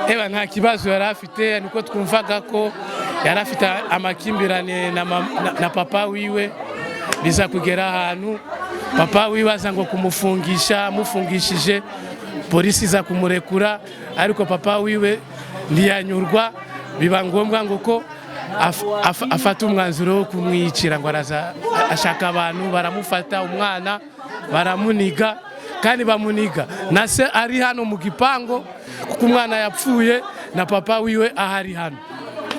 Eba, nta kibazo yari afite. Niko twumvaga ko yari afite amakimbirane na papa wiwe, biza kugera ahantu papa wiwe aza ngo kumufungisha, amufungishije polisi iza kumurekura, ariko papa wiwe ntiyanyurwa, biba ngombwa ngo ko afata umwanzuro wo kumwicira, ngo araza ashaka abantu baramufata, umwana baramuniga, kandi bamuniga na se ari hano mu gipango, kuko umwana yapfuye na papa wiwe ahari hano.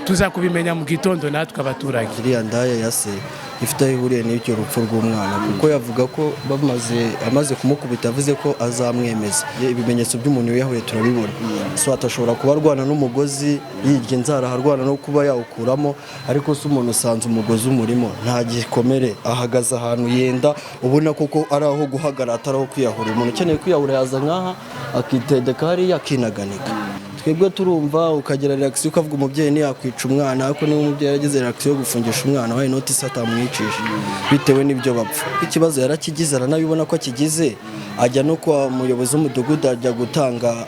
Tuza kubimenya mu gitondo natwe abaturage. Iriya ndaya ya se ifite aho ihuriye n'icyo rupfu rw'umwana, kuko yavuga ko bamaze amaze kumukubita yavuze ko azamwemeza. Ibimenyetso by'umuntu wiyahuye turabibona. So atashobora kuba arwana n'umugozi, yirya inzara, arwana no kuba yawukuramo, ariko se umuntu usanze umugozi umurimo, nta gikomere, ahagaze ahantu yenda ubona koko ari aho guhagarara, atari aho kwiyahura. Umuntu ukeneye kwiyahura yaza nk'aha akitendeka hariya akinaganika. Twebwe turumva ukagira reaction ukavuga umubyeyi ntiyakwica umwana, ariko niba umubyeyi yaragize reaction yo gufungisha umwana, why not se atamwicisha bitewe n'ibyo bapfa? Ikibazo yarakigize, aranabibona ko akigize, ajya no kwa muyobozi w'umudugudu, ajya gutanga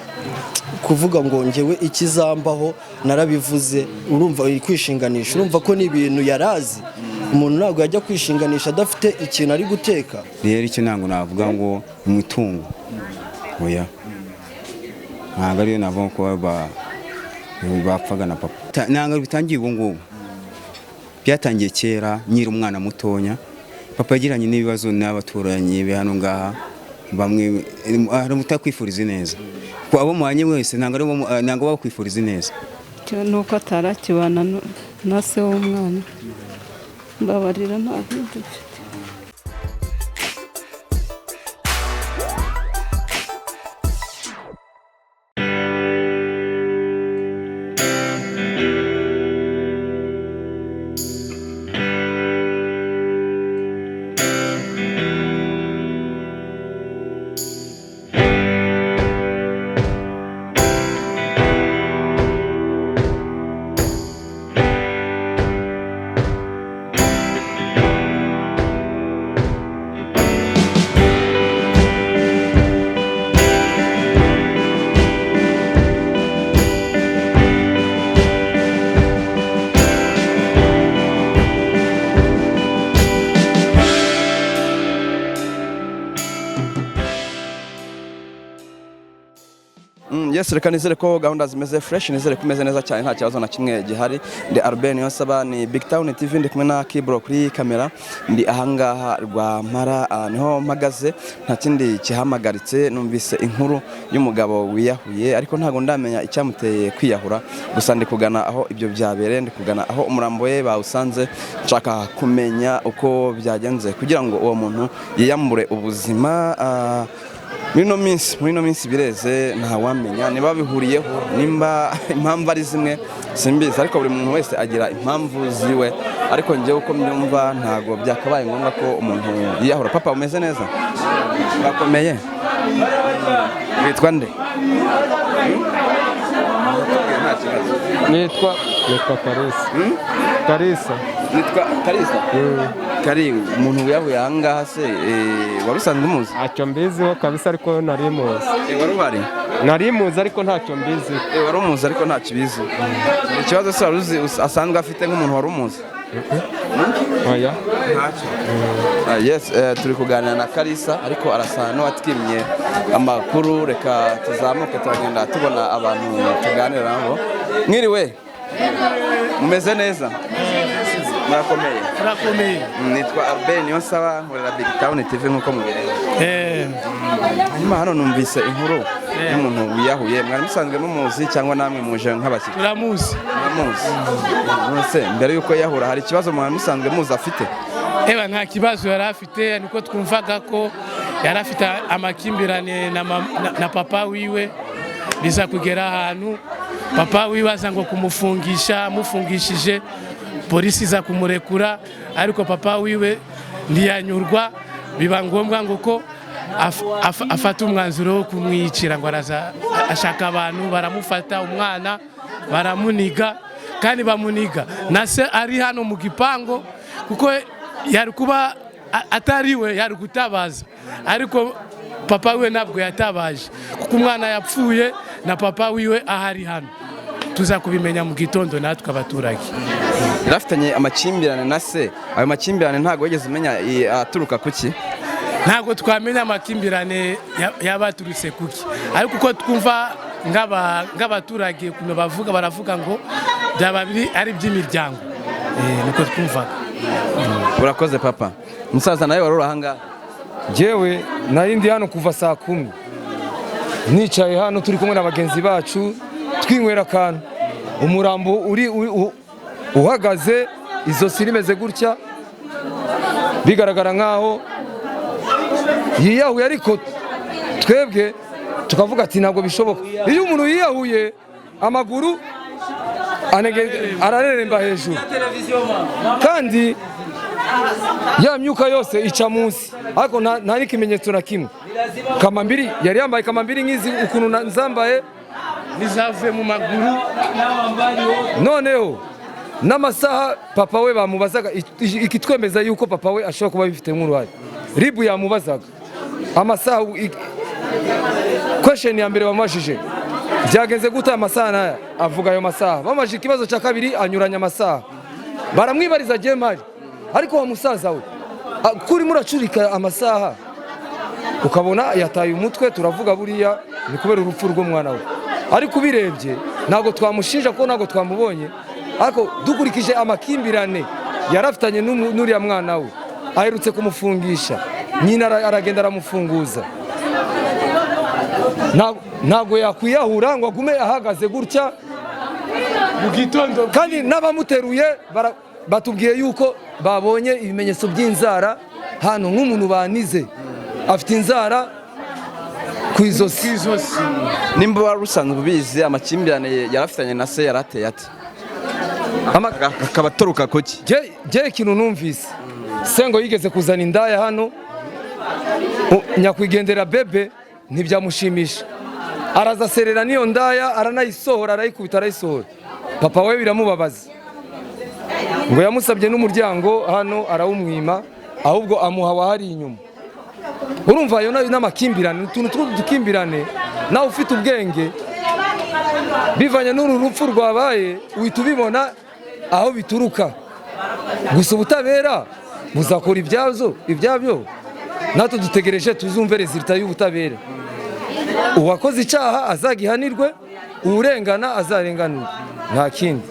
kuvuga ngo njyewe ikizambaho narabivuze. Urumva kwishinganisha, urumva ko ni ibintu yarazi. Umuntu ntabwo yajya kwishinganisha adafite ikintu ari guteka. Rero icyo ntabwo navuga ngo umutungo, oya, ntabwo ariyo navuga ko bapfaga na papa. Ntabwo bitangiye ubu ngubu, byatangiye kera nkiri umwana mutonya. Papa yagiranye n'ibibazo n'abaturanyi be hano ngaha, bamwe hari utakwifuriza neza, ko abo muhanye wese ntabwo bakwifuriza neza. Nuko atarakibana na se w'umwana. Mbabarira, nta bindi mfite. Yes, reka nizere ko gahunda zimeze fresh, nizere ko imeze neza cyane, nta kibazo na kimwe gihari. Ndi Albert Niyonsaba, ni Big Town TV, ndi kumwe na Kibro kuri kamera. Ndi ahangaha Rwampara, niho mpagaze, nta kindi kihamagaritse. Numvise inkuru y'umugabo wiyahuye, ariko ntabwo ndamenya icyamuteye kwiyahura. Gusa ndi kugana aho ibyo byabereye, ndi kugana aho umurambo we bawusanze, nshaka kumenya uko byagenze kugira ngo uwo muntu yiyambure ubuzima. Muri ino minsi bireze, ntawamenya niba bihuriyeho, nimba impamvu ari zimwe, simbizi, ariko buri muntu wese agira impamvu ziwe. Ariko njyewe uko mbyumva, ntabwo byakabaye ngombwa ko umuntu yiyahura. Papa, umeze neza? Urakomeye? Witwa nde? Nta kibazo. Nitwa Kalisa. Kalisa. Nitwa Kalisa. Kari umuntu wiyahuye ahangaha se, wari usanzwe umuzi? Ntacyo mbiziho kabisa, ariko nari muzi. Wari uhari? Nari muzi, ariko ntacyo mbiziho. Wari umuzi ariko ntacyo ubizi. Ikibazo se wari uzi asanzwe afite nk'umuntu wari umuzi? Oya. Yes, turi kuganira na Kalisa, ariko arasa n'uwatwimye amakuru. Reka tuzamuke, turagenda tubona abantu tuganira nabo. Mwiriwe, mumeze neza? Murakomeye? Turakomeye. Nitwa Albert Niyonsaba, nkorera Big Town TV nk'uko mubireba. Hanyuma hano numvise inkuru y'umuntu wiyahuye. Mwari musanzwe mumuzi cyangwa namwe muje nk'abashyitsi? Turamuzi. Muramuzi? None mbere y'uko yahura hari ikibazo mwari musanzwe muzi afite? Eba, nta kibazo yari afite. Niko twumvaga ko yari afite amakimbirane na papa wiwe, biza kugera ahantu papa wiwe aza ngo kumufungisha, amufungishije polisi iza kumurekura, ariko papa wiwe ntiyanyurwa, biba ngombwa ngo ko afata umwanzuro wo kumwicira, ngo araza ashaka abantu baramufata, umwana baramuniga, kandi bamuniga na se ari hano mu gipango, kuko yari kuba atariwe yari gutabaza, ariko Papa wiwe ntabwo yatabaje kuko umwana yapfuye na papa wiwe ahari hano. Tuza kubimenya mu gitondo natwe abaturage. Yari afitanye amakimbirane na se. Ayo makimbirane ntabwo wigeze umenya aturuka kuki? Ntabwo twamenya amakimbirane yabaturutse kuki, ariko uko twumva nk'abaturage ukuntu bavuga, baravuga ngo byaba biri ari iby'imiryango. Niko twumvaga. Urakoze papa. Musaza, nawe wari uri ahangaha? Njyewe nari ndi hano kuva saa 10, nicaye hano turi kumwe na bagenzi bacu twinywera akantu. Umurambo uri uhagaze, izosi rimeze gutya, bigaragara nkaho yiyahuye, ariko twebwe tukavuga ati ntabwo bishoboka. Iyo umuntu yiyahuye amaguru arareremba hejuru, kandi ya myuka yose ica munsi, ariko nta n'ikimenyetso na kimwe. Kamambiri yari yambaye kamambiri nk'izi ukuntu nzambaye, ntizavuye mu maguru. Noneho n'amasaha papa we bamubazaga, ikitwemeza yuko papa we ashobora kuba abifitemo uruhare, RIB yamubazaga amasaha. Question ya mbere bamubajije: "Byagenze gute amasaha n'aya?" Avuga ayo masaha. Bamubajije ikibazo cya kabiri, anyuranya amasaha. Baramwibariza mpari, ariko wa musaza we, ko urimo uracurika amasaha, ukabona yataye umutwe. Turavuga buriya ni kubera urupfu rw'umwana we, ariko ubirebye ntabwo twamushinja kuko ntabwo twamubonye, ariko dukurikije amakimbirane yarafitanye n'uriya mwana we, aherutse kumufungisha, nyina aragenda aramufunguza. Ntabwo yakwiyahura ngo agume ahagaze gutya mu gitondo. Kandi n'abamuteruye batubwiye yuko babonye ibimenyetso by'inzara hano, nk'umuntu banize afite inzara ku izosi. Izosi. Nimba wari usanzwe ubizi, amakimbirane yari afitanye na se yarateye ate, akaba aturuka kuki? Jye ikintu numvise, sengo yigeze kuzana indaya hano, nyakwigendera bebe ntibyamushimisha, araza aserera n'iyo ndaya, aranayisohora, arayikubita, arayisohora. Papa we biramubabaza, ngo yamusabye n'umuryango hano arawumwima, ahubwo amuha wahari inyuma. Urumva ayo nayo n'amakimbirane, utuntu tw'udukimbirane. Nawe ufite ubwenge, bivanye n'uru rupfu rwabaye, uhita ubibona aho bituruka. Gusa ubutabera buzakora ibyabyo, natwe dutegereje tuzumve résultat y'ubutabera. Uwakoze icyaha azagihanirwe, uwurengana azarenganurwe, nta kindi.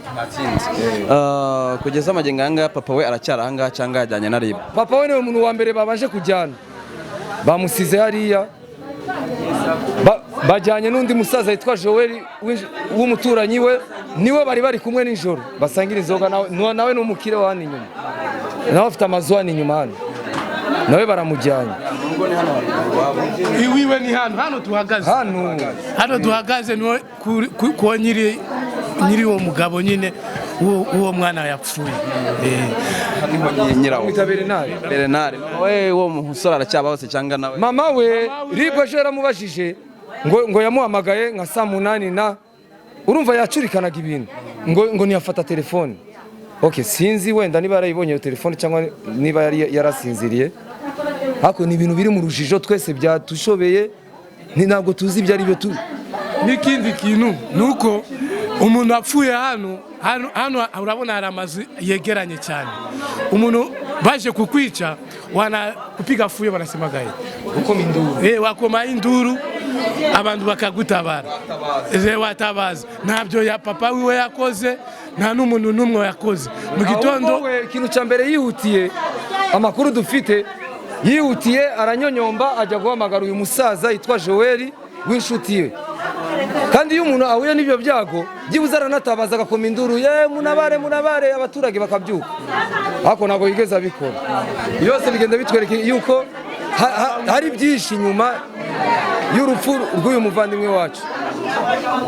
Kugeza amagingo aya ngaya, papa we aracyari aha ngaha cyangwa yajyanye na RIB? Papa we niwe muntu wa mbere babanje kujyana, bamusize hariya. Bajyanye n'undi musaza witwa Joel w'umuturanyi we, niwe bari kumwe nijoro basangira inzoga. Nawe ni umukire wa hano inyuma, nawe afite amazu hano inyuma hano, nawe baramujyanye. Iwiwe ni hano tuhagaze. Hano. Hano duhagaze niho kuwo nyiri uwo mugabo nyine uwo mwana yapfuye. Niho nyirawo. Mwita Bernard. Bernard. Mama we uwo musore aracyabaho se cyangwa nawe? Mama we, RIB ejo yaramubajije, ngo yamuhamagaye nka saa 8 na urumva yacurikanaga ibintu, ngo ntiyafata telefone. Okay, sinzi wenda niba yarayibonye iyo telefone cyangwa niba yari yarasinziriye, ariko ni ibintu biri mu rujijo, twese byatushobeye, ni ntabwo tuzi ibyo ari byo tu. N'ikindi kintu ni uko umuntu apfuye hano urabona hari amazu yegeranye cyane. Umuntu baje kukwica, wana kupiga fuyo, banasemagaye Gukoma induru. Wakoma induru abantu bakagutabara. Watabaza. Ntabyo ya papa wiwe yakoze, nta n'umuntu n'umwe yakoze mu gitondo. Ahubwo we ikintu cya mbere yihutiye, amakuru dufite, yihutiye aranyonyomba ajya guhamagara uyu musaza yitwa Joel w'inshuti ye. Kandi iyo umuntu ahuye n'ibyo byago, byibuze aranatabaza, agakoma induru: "Ye munabare, munabare!" Abaturage bakabyuka, ariko ntabwo yigeze abikora. Byose bigenda bitwereka yuko hari byinshi inyuma y'urupfu rw'uyu muvandimwe wacu,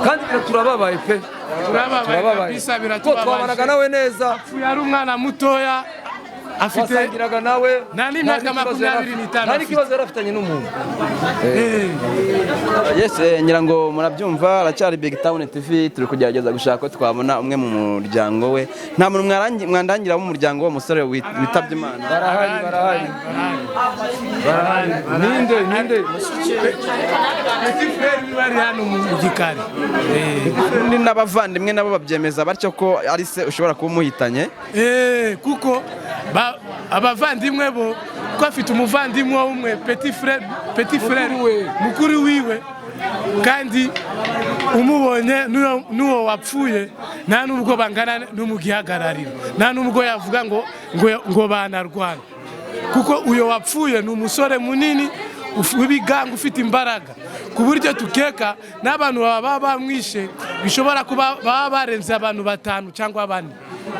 kandi turababaye pe. Turababaye kabisa. Ko Biratubabaje. twabanaga nawe neza. Apfuye ari umwana mutoya. Twasangiraga nawe. Nta n'imyaka n'ikibazo yari 25 nta afite. n'ikibazo yari afitanye n'umuntu. Yes, ngira ngo murabyumva, aracyari Big Town TV, turi kugerageza gushaka ko twabona umwe mu muryango we. Nta muntu mwandangira wo mu muryango w'uwo musore witabye Imana? Barahari, barahari, barahari. Ninde, ninde? Petit frère wiwe ari hano mu gikari. Undi n'abavandimwe nabo babyemeza batyo ko ari se ushobora kuba umuhitanye? Kuko abavandimwe bo, ko afite umuvandimwe umwe, petit frère, petit frère. Mukuru we. Mukuru wiwe, kandi umubonye n'uwo wapfuye nta nubwo bangana no mu gihagarariro, nta nubwo yavuga ngo banarwana, kuko uyo wapfuye ni umusore munini w'ibigango, ufite imbaraga, ku buryo tukeka n'abantu baba bamwishe bishobora kuba baba barenze abantu batanu cyangwa bane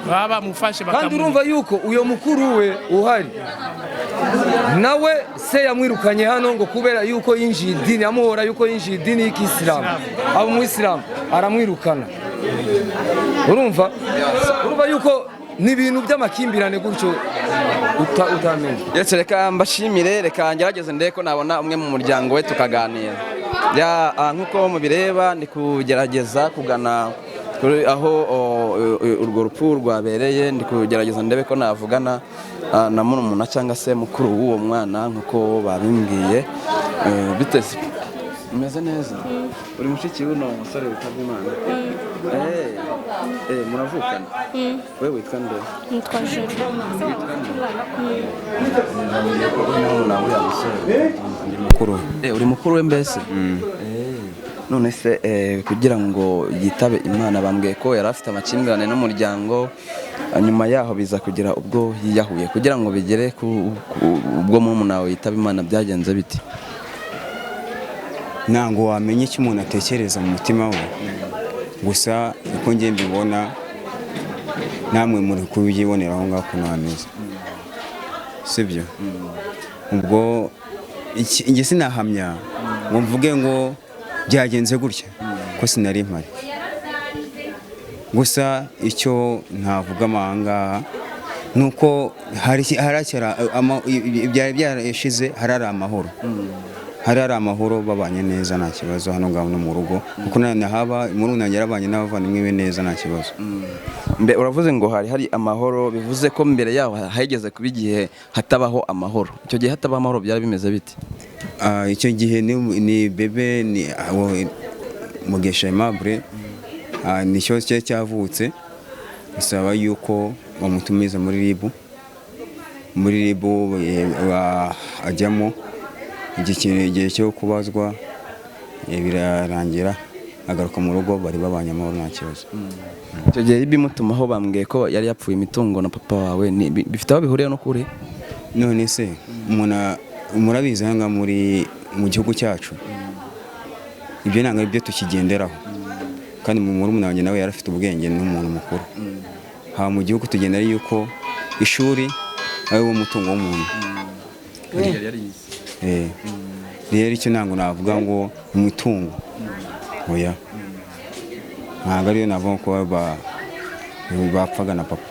baba bamufashe. Kandi Bakamuha. Urumva yuko uyo mukuru we uhari nawe se yamwirukanye hano ngo kubera yuko yinjiye idini, amuhora yuko yinjiye idini y'ikisilamu, aba umuyisilamu, aramwirukana. Urumva yuko ni ibintu by'amakimbirane gutyo utamenya. Yes, reka mbashimire, reka ngerageze ndebe ko nabona umwe mu muryango we tukaganira. Ya, nk'uko mubireba ndi kugerageza kugana kuri aho urwo rupfu rwabereye, ndi kugerageza ndebe ko navugana na murumuna cyangwa se mukuru w'uwo mwana nk'uko babimbwiye. Biteze umeze neza? Uri mushiki w'uno musore witabye Imana? Muravukana? Wewe witwa nde? Nitwa Juru. Mukuru. Uri mukuru we mbese? None se kugira ngo yitabe Imana, bambwiye ko yari afite amakimbirane n'umuryango, nyuma yaho biza kugira ubwo yiyahuye. Kugira ngo bigere ku ubwo murumuna wawe yitaba Imana, byagenze biti? Ntabwo wamenya icyo umuntu atekereza mu mutima we. Gusa uko ngiye mbibona, namwe muri kubyibonera aho ngaho ukuntu hameze, sibyo? Ubwo njye sinahamya ngo mvuge ngo byagenze gutya, ko sinari mpari. Gusa icyo ntavuga ahangaha ni uko hari harakera byari byarashize, harari amahoro, hari amahoro, babanye neza nta kibazo hano ngaho no mu rugo, kuko nahaba muri unange yarabanye n'abavandimwe be neza nta kibazo. Mbe uravuze ngo hari amahoro, bivuze ko mbere yaho hageze kuba igihe hatabaho amahoro. Icyo gihe hatabaho amahoro byari bimeze biti? Icyo gihe ni bebe ni Mugesha Aimable, nicyo cye cyavutse, bisaba yuko bamutumiza muri RIB. Muri RIB ajyamo igihe cyo kubazwa, birarangira agaruka mu rugo, bari babanye amahoro nta kibazo. Icyo gihe bimutumaho bambwiye ko yari yapfuye imitungo na papa wawe, bifite aho bihuriye n'ukuri? None se umuntu murabizi hano muri mu gihugu cyacu ibyo ntabwo ari byo tukigenderaho, kandi mu murumuna wanjye nawe yari afite ubwenge n'umuntu mukuru. Haba mu gihugu tugendera yuko ishuri ari wo mutungo w'umuntu. Rero icyo ntabwo navuga ngo umutungo, oya, ntabwo ariyo navuga ko bapfaga na papa.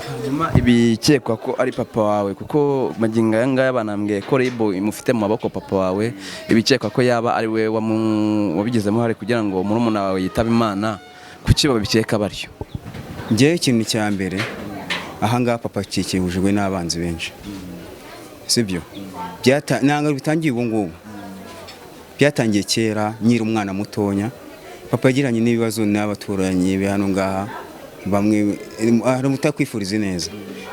Hanyuma ibikekwa ko ari papa wawe, kuko magingo aya ngaya banambwiye ko RIB imufite mu maboko papa wawe, ibikekwa ko yaba ari we wabigizemo uruhare kugira ngo murumuna wawe yitabe Imana, kuki babikeka batyo? Njyewe ikintu cya mbere ahangaha, papa akikijwe n'abanzi benshi, sibyo? Ntabwo bitangiye ubu ngubu, byatangiye kera nkiri umwana mutonya. Papa yagiranye n'ibibazo n'abaturanyi be hano ngaha, bamwe hari utakwifuriza neza,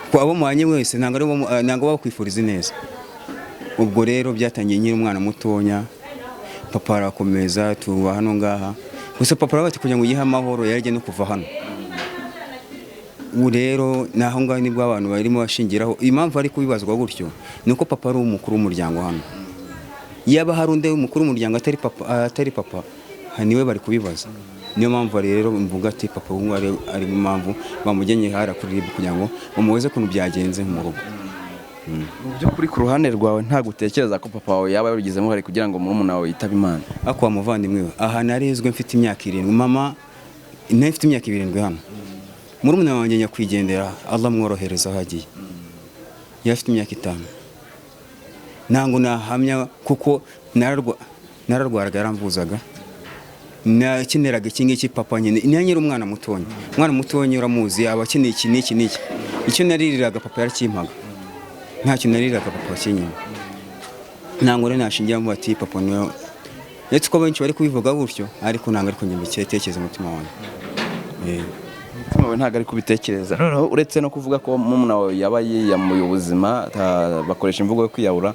ko abo muhanye wese ntabwo ari ntabwo bakwifuriza neza. Ubwo rero byatangiye nkiri umwana mutonya, papa arakomeza tuba hano ngaha. Gusa papa aravuga ati kugira ngo uyihe amahoro yarajya no kuva hano. Ubu rero ni aho ngaho nibwo abantu barimo bashingiraho impamvu ari kubibazwa gutyo, ni uko papa ari umukuru w'umuryango hano. Yaba hari undi mukuru w'umuryango atari papa, niwe bari kubibaza. Niyo mpamvu rero mvuga ati papa ubu ari mu mpamvu bamugenye hariya kuri RIB kugira ngo bamubaze ukuntu byagenze mu rugo. Mu by'ukuri ku ruhande rwawe ntabwo utekereza ko papa wawe yaba yabigizemo uruhare kugira ngo murumuna wawe yitabe Imana? Ariko wa muvandimwe we, aha narezwe mfite imyaka 7, mama nari mfite imyaka 7 hano. Murumuna wanjye nyakwigendera, Allah mworohereza aho agiye, yari afite imyaka 5. Ntabwo nahamya kuko nararwaraga, yaramvuzaga, nakeneraga iki ngiki. Papa nyine niyo nyiri umwana mutonya, umwana mutonya uramuzi, aba akeneye iki n'iki n'iki. Icyo naririraga papa yarakimpaga, ntacyo naririraga papa akinyima. Ntabwo rero nashingira mu bati papa niyo, uretse ko benshi bari kubivuga gutyo, ariko ntabwo, ariko njye mbitekereza umutima wanjye. Umutima wawe ntabwo ari kubitekereza. Noneho uretse no kuvuga ko murumuna wawe yaba yiyamuye ubuzima, bakoresha imvugo yo kwiyahura,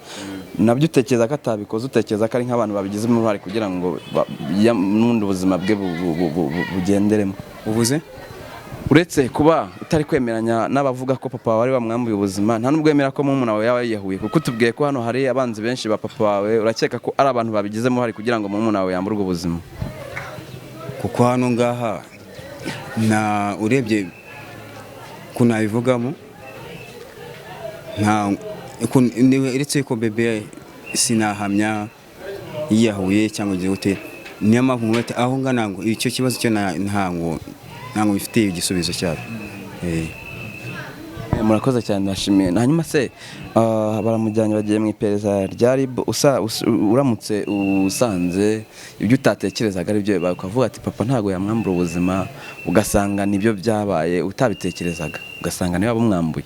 nabyo utekereza ko atabikoze, utekereza ko ari nk'abantu babigizemo uruhare kugira ngo n'ubundi ubuzima bwe bugenderemo. Ubuze? Uretse kuba utari kwemeranya n'abavuga ko papa wawe bamwambuye ubuzima, nta nubwo wemera ko murumuna wawe yaba yiyahuye, kuko utubwiye ko hano hari abanzi benshi ba papa wawe. Urakeka ko ari abantu babigizemo uruhare kugira ngo murumuna wawe yamburwe ubuzima? Kuko hano ngaha na urebye ukuntu nabivugamo, nta uretse ko bebe sinahamya yiyahuye cyangwa igihe gute. Niyo mpamvu nkuba ati aho ngana ngo icyo kibazo cyo ntabwo bifitiye igisubizo cyabyo. Murakoze cyane, ndashimiye. Hanyuma se baramujyanye, bagiye mu iperereza rya RIB, uramutse usanze ibyo utatekerezaga ari byo, bakavuga ati papa ntabwo yamwambura ubuzima, ugasanga nibyo byabaye utabitekerezaga, ugasanga niba bumwambuye,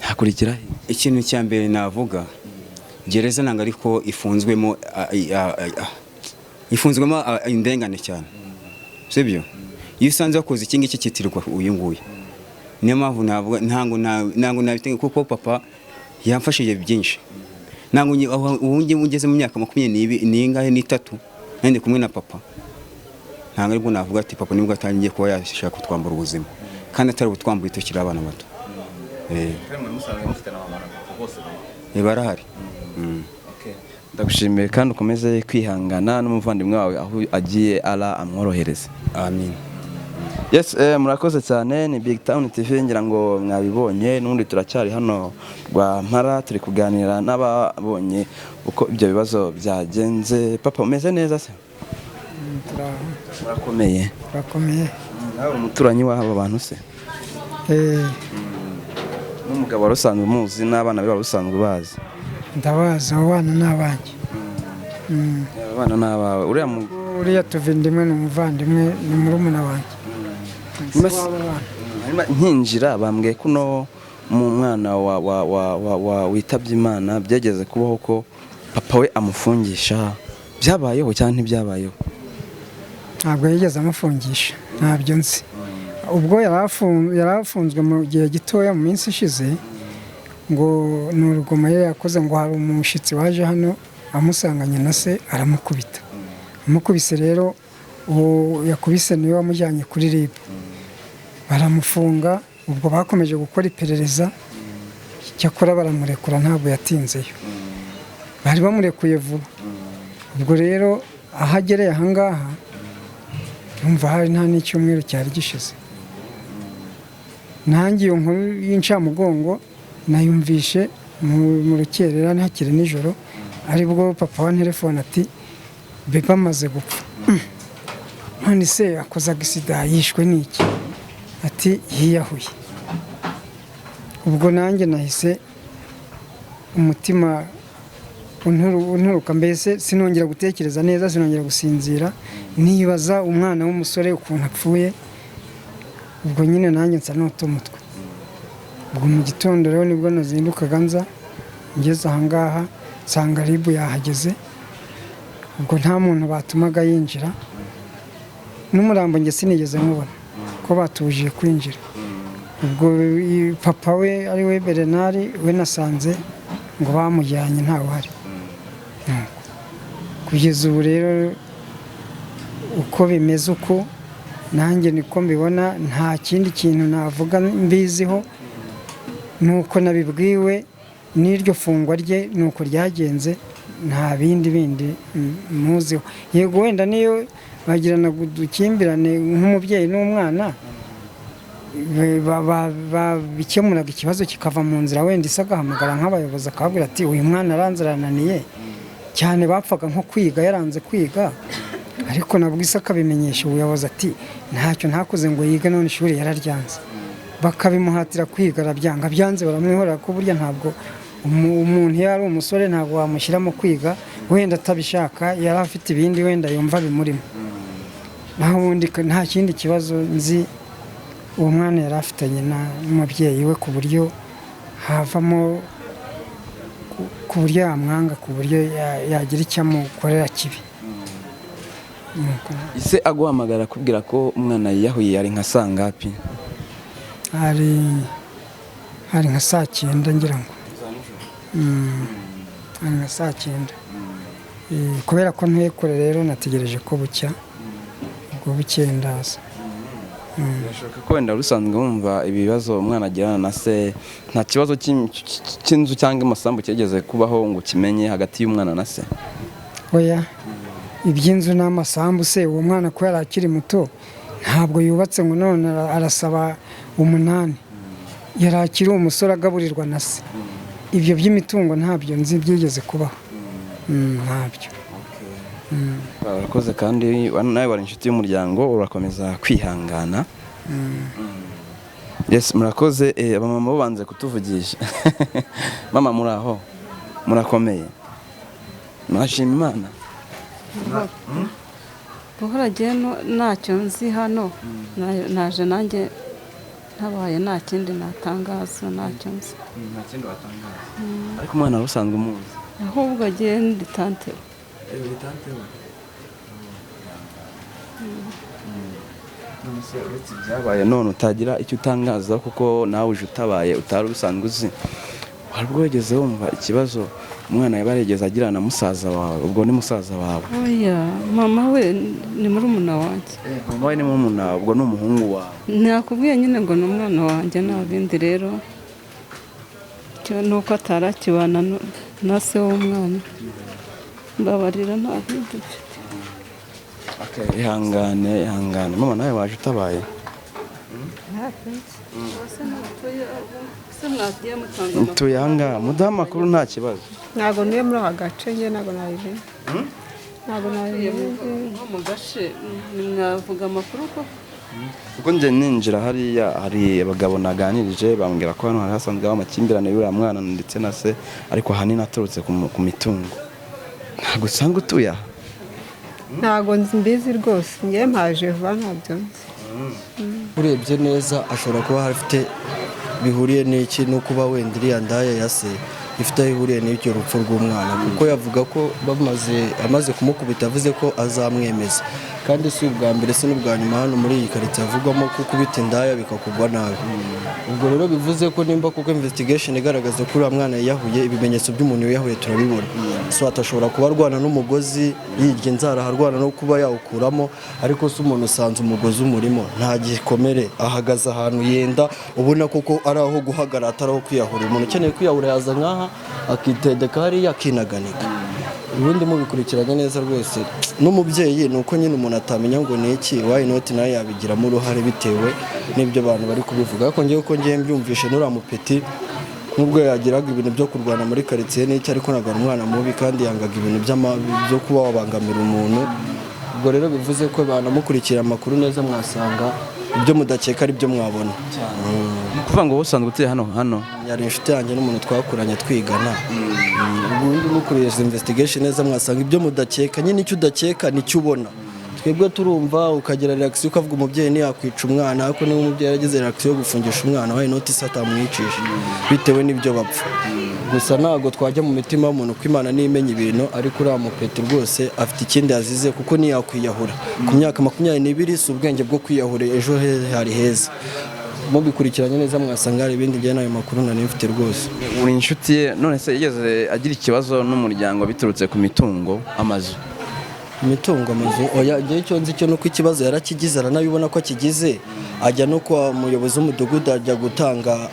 hakurikiraho? Ikintu cya mbere navuga, gereza ntabwo ariko ifunzwemo ifunzwemo indengane cyane, sibyo? Iyo usanze wakoze iki ngiki cyitirirwa uyu nguyu. Niyo mpamvu navuga ntabwo nabitenga, kuko papa yamfashije byinshi. Ntabwo ubu ngiye ngeze mu myaka makumyabiri n'ingahe n'itatu nari kumwe na papa, ntabwo aribwo navuga ati papa nibwo atangiye kuba yashaka kutwambura ubuzima, kandi atari ubutwambuye tukiri abana bato. Barahari. Ndagushimiye kandi ukomeze kwihangana n'umuvandimwe wawe aho agiye, ara amworohereze. Amin. Yes, murakoze cyane. Ni Big Town TV, ngira ngo mwabibonye. N'ubundi turacyari hano Rwampara, turi kuganira n'ababonye uko ibyo bibazo byagenze. Papa, umeze neza se? Murakomeye? Turakomeye. Nawe uri umuturanyi w'aba bantu se? N'umugabo wari usanzwe umuzi, n'abana be wari usanzwe ubazi? Ndabazi, abo bana ni abanjye. Aba bana ni abawe? Uriya Uriya tuva indimwe, ni umuvandimwe, ni murumuna wanjye. Hanyuma nkinjira bambwiye ko uno mu mwana wa witabye Imana byageze kubaho ko papa we amufungisha. Byabayeho cyangwa ntibyabayeho? Ntabwo yigeze amufungisha, ntabyo nzi. Ubwo yari afunzwe mu gihe gitoya mu minsi ishize, ngo ni urugomo yari yakoze, ngo hari umushyitsi waje hano amusanganye na se aramukubita. Amukubise rero, uwo yakubise niwe wamujyanye kuri RIB, baramufunga. Ubwo bakomeje gukora iperereza, cyakora baramurekura, ntabwo yatinzeyo, bari bamurekuye vuba. Ubwo rero aho agereye ahangaha, yumva hari nta n'icyumweru cyari gishize. Nanjye iyo nkuru y'incamugongo nayumvishe mu rukerera ntakiri nijoro, aribwo papa wa telefone ati bebe amaze gupfa. None se akoze agisida, yishwe n'iki? Ati yiyahuye. Ubwo nanjye nahise umutima unturuka, mbese sinongera gutekereza neza, sinongera gusinzira, nibaza umwana w'umusore ukuntu apfuye. Ubwo nyine nanjye nsa n'uta umutwe. Ubwo mu gitondo rero nibwo nazindukaga nza, ngeze ahangaha nsanga RIB yahageze. Ubwo nta muntu batumaga yinjira, n'umurambo njye sinigeze mubona ko batubujije kwinjira. Ubwo papa we ari we Bernard we nasanze ngo bamujyanye, ntawe uhari. Kugeza ubu rero uko bimeze, uko nanjye niko mbibona, nta kindi kintu navuga mbiziho, nuko nabibwiwe n'iryo fungwa rye nuko ryagenze, nta bindi bindi muziho. Yego wenda niyo bagirana udukimbirane nk'umubyeyi n'umwana, babikemuraga ikibazo kikava mu nzira, wenda ise agahamagara nk'abayobozi akababwira ati uyu mwana aranze arananiye cyane. Bapfaga nko kwiga, yaranze kwiga, ariko nabwo ise akabimenyesha ubuyobozi ati ntacyo ntakoze ngo yige, none ishuri yararyanze. Bakabimuhatira kwiga arabyanga, byanze baramwihorera, ko burya ntabwo umuntu iyo ari umusore ntabwo wamushyiramo kwiga wenda atabishaka, yari afite ibindi wenda yumva bimurimo. Naho ubundi nta kindi kibazo nzi uwo mwana yari afitanye n'umubyeyi we ku buryo havamo ku buryo yamwanga, ku buryo yagira icyo amukorera kibi. Nuko. Ise aguhamagara akubwira ko umwana yiyahuye ari nka sangapi? Hari nka saa 9 ngira ngo. Hari nka saa 9. Kubera ko ntuye kure rero nategereje ko bucya, ubwo bukeye ndaza. Birashoboka ko wenda usanzwe wumva ibibazo umwana agirana na se. Nta kibazo cy'inzu cyangwa amasambu cyigeze kubaho ngo ukimenye hagati y'umwana na se? Oya, iby'inzu n'amasambu se, uwo mwana ko yari akiri muto, ntabwo yubatse ngo none arasaba umunani. Yari akiri umusore agaburirwa na se. Ibyo by'imitungo ntabyo nzi byigeze kubaho. Ntabyo. Urakoze, kandi nawe wari inshuti y'umuryango, urakomeza kwihangana. Yes, murakoze. Abamama bo banze kutuvugisha. Mama, muri aho murakomeye, murashima Imana? Buhoro agiye ntacyo nzi hano. Naje nanjye ntabaye, nta kindi natangaza, ntacyo nzi. Nta kindi watangaza, ariko umwana wari usanzwe umuzi? Ahubwo agiye ndi tante we. Tante we. None se uretse ibyabaye none utagira icyo utangaza, kuko nawe uje utabaye utari usanzwe uzi, wari ubwo wigeze wumva ikibazo umwana yaba yarigeze agirana na musaza wawe? Ubwo ni musaza wawe? Oya, mama we ni murumuna wanjye. Mama we ni murumuna wawe, ubwo ni umuhungu wawe? Nakubwiye nyine ngo ni umwana wanjye, nta bindi rero. Icyo ni uko atari akibana na se w'umwana. Mbabarira, nta bindi mfite. Okay, ihangane, ihangane mama, nawe waje utabaye. Se mwagiye mutanga amakuru? Ntuye ahangaha, muduhe amakuru, nta kibazo. Ntabwo ntuye muri aka gace njye, ntabwo nabimenye, ntabwo Ntuye nabimenye. Nko mu gace mwavuga amakuru ko Kuko njye ninjira hariya hari abagabo naganirije, bambwira ko hano hari hasanzwe haba amakimbirane y'uriya mwana ndetse na se, ariko ahanini aturutse ku mitungo. Ntabwo usanzwe utuye aha? Ntabwo mbizi rwose, njye mpaje vuba, ntabyo nzi. Urebye neza ashobora kuba afite bihuriye n'iki, no kuba wenda iriya ndaya ya se ifite aho ihuriye n'icyo rupfu rw'umwana, kuko yavuga ko bamaze amaze kumukubita yavuze ko azamwemeza. Kandi si ubwa mbere, si n'ubwa nyuma hano muri iyi karitsiye havugwamo ko ukubita indaya bikakugwa nabi. Ubwo rero bivuze ko nimba kuko investigation igaragaza ko uriya mwana yiyahuye, ibimenyetso by'umuntu wiyahuye turabibona. So atashobora kuba arwana n'umugozi, yirya inzara, arwana no kuba yawukuramo, ariko se umuntu usanze umugozi umurimo, nta gikomere, ahagaze ahantu yenda ubona koko ari aho guhagarara, atari aho kwiyahura. Umuntu ukeneye kwiyahura yaza nk'aha akitendeka hariya akinaganika. Ubundi mubikurikiranye neza rwose, n'umubyeyi ni uko nyine umuntu atamenya ngo ni iki, why not nawe yabigiramo uruhare bitewe n'ibyo abantu bari kubivuga. Ariko ngewe uko ngiye mbyumvishe, n'uriya mupeti nubwo yagiraga ibintu byo kurwana muri karitsiye n'icyo, ariko ntabwo ari umwana mubi, kandi yangaga ibintu byo kuba wabangamira umuntu. Ubwo rero bivuze ko banamukurikira amakuru neza, mwasanga ibyo mudakeka ari byo mwabona. Ni ukuvuga ngo wowe usanzwe utuye hano? Yari inshuti yanjye n'umuntu twakuranye twigana. Ubundi mukuriye izo investigation neza, mwasanga ibyo mudakeka nyine, icyo udakeka nicyo ubona. Twebwe turumva ukagira reaction ukavuga umubyeyi ntiyakwica umwana, ariko niba umubyeyi yaragize reaction yo gufungisha umwana, why not se atamwicisha bitewe n'ibyo bapfa? Gusa ntabwo twajya mu mitima y'umuntu, ko Imana niyo imenya ibintu, ariko uriya mupeti rwose afite ikindi yazize, kuko ntiyakwiyahura ku myaka 22, si ubwenge bwo kwiyahura. Ejo he hari heza. Mubikurikiranye neza mwasanga hari ibindi. Njye n'ayo makuru nari mfite rwose. Uri inshuti ye, none se yigeze agira ikibazo n'umuryango biturutse ku mitungo, amazu? Imitungo, amazu, oya. Njyewe icyo nzi cyo nuko ikibazo yarakigize, aranabibona ko akigize, ajya no kwa muyobozi w'umudugudu, ajya gutanga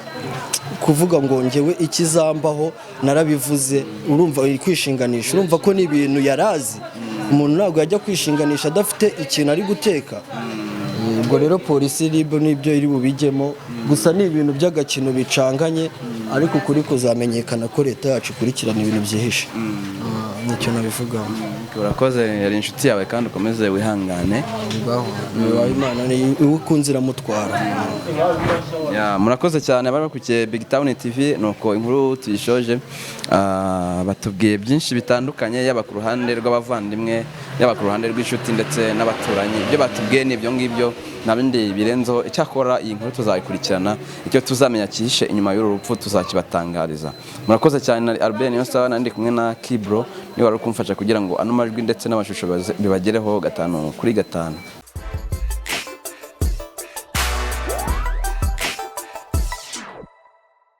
kuvuga ngo njyewe ikizambaho narabivuze. Urumva kwishinganisha, urumva ko ni ibintu yarazi. Umuntu ntabwo yajya kwishinganisha adafite ikintu ari guteka. Ubwo rero polisi, RIB n'ibyo iri bubijyemo. Gusa ni ibintu by'agakino bicanganye, ariko ukuri kuzamenyekana, ko leta yacu ikurikirana ibintu byihishe. Nicyo nabivugaho. Okay, urakoze, yari inshuti yawe kandi ukomeze wihangane. Bibaho, bibaho, Imana ni uwo ukunze iramutwara. Ya, murakoze cyane abari bakurikiye Big Town TV. Nuko inkuru tuyishoje. Batubwiye byinshi bitandukanye, yaba ku ruhande rw'abavandimwe, yaba ku ruhande rw'inshuti ndetse n'abaturanyi. Ibyo batubwiye ni ibyo ngibyo, nta bindi birenzeho. Icyakora iyi nkuru tuzayikurikirana, icyo tuzamenya cyihishe inyuma y'uru rupfu tuzakibatangariza. Murakoze cyane. Na Albert Niyonsaba, nandi kumwe na Kibro, niwe wari uri kumfasha kugira ngo ano majwi ndetse n'amashusho bibagereho gatanu kuri gatanu.